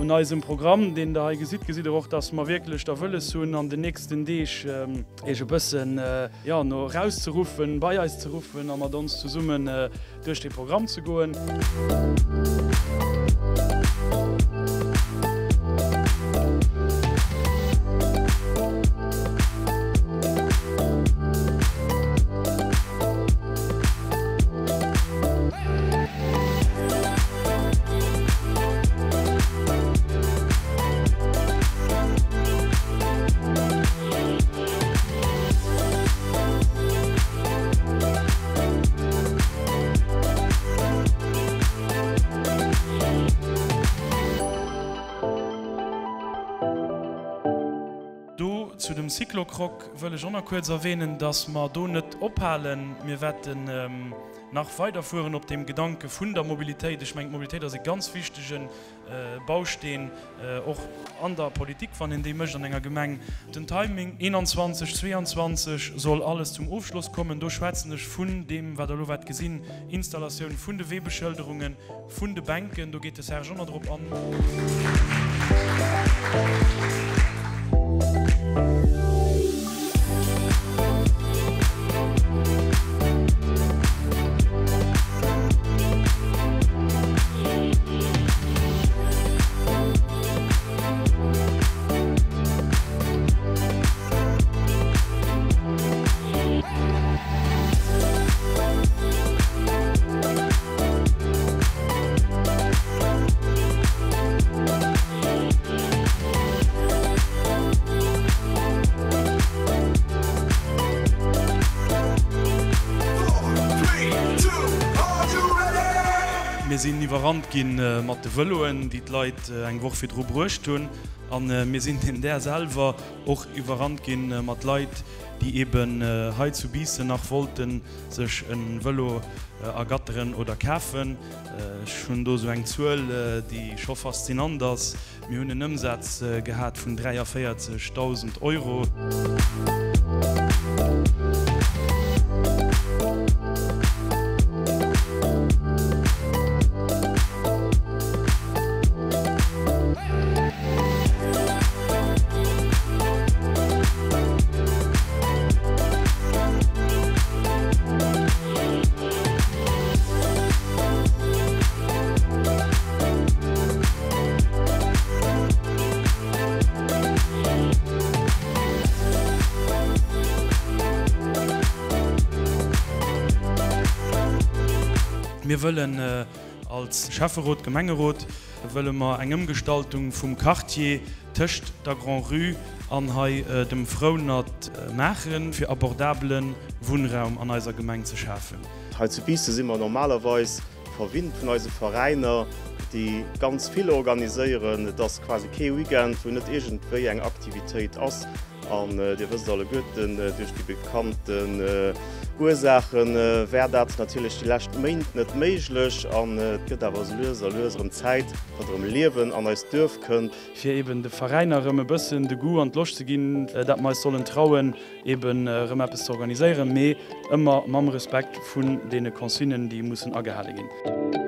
Un eisem Programm, deen Der hei gesitt, gesitt Der och, dass mer wierklech da wëlles hunn, an den nächsten Deeg Iech e bëssen, jo, no erauszeruffen, bei eis ze ruffen a mat ons zesummen duerch dee Programm ze goen. Do zu dem Cyclocroc wëll ech och nach kuerz erwähnen, dass mer do net ophalen. Mir wäerten nach weiderfueren op deem Gedanke vun der Mobilitéit. Ech mengen, d'Mobilitéit ass e ganz wichtege Bausteen och an der Politik, wann een déi mécht an enger Gemeng. Den Timing, 21, 22 soll alles zum Ofschloss kommen. Do schwätzen ech vun deem, wat Der elo waert gesinn, Installatioun vun de Weebeschëlderungen, vun de Bänken, do geet de Serge och nach drop an. Mir sinn iwwerrannt gi mat de Vëloen, déi d'Leit eng Woch virdru bruecht hunn. A mir sinn den Där selwer och iwwerrannt gi mat Leit, déi eeben hei zu Biissen nach wollte sech e Vëlo ergatteren oder kafen. Ech hunn do esou eng Zuel, déi scho faszinant ass. Mir hunn en Ëmsaz gehat vun 43.000 Euro. Mir wëllen als Schäfferot, Gemengerot, wëlle mer eng Ëmgestaltung vum Quartier tëscht der Grand-Rue an hei dem Frounert maachen, fir abordabele Wunnraum an eiser Gemeng ze schafen. Hei zu Biissen si mer normalerweis verwinnt vun eise Veräiner, déi ganz vill organiséieren. Et ass quasi kee Weekend, wou net iergendwéi eng Aktivitéit ass. An Dir wësst alleguerten, duerch déi bekannten Ursaache war dat natierlech déi lescht Méint net méiglech. An et gëtt awer esou lues a lues erëm Zäit, datt erëm Liewen an eist Duerf kënnt. Fir eben de Veräiner erëm e bëssen de Goût an d'Loscht ze ginn, dat mer eis sollen trauen, eben erëm eppes ze organiséieren, mee ëmmer mam Respekt vun deene Consignen, déi mussen agehale ginn.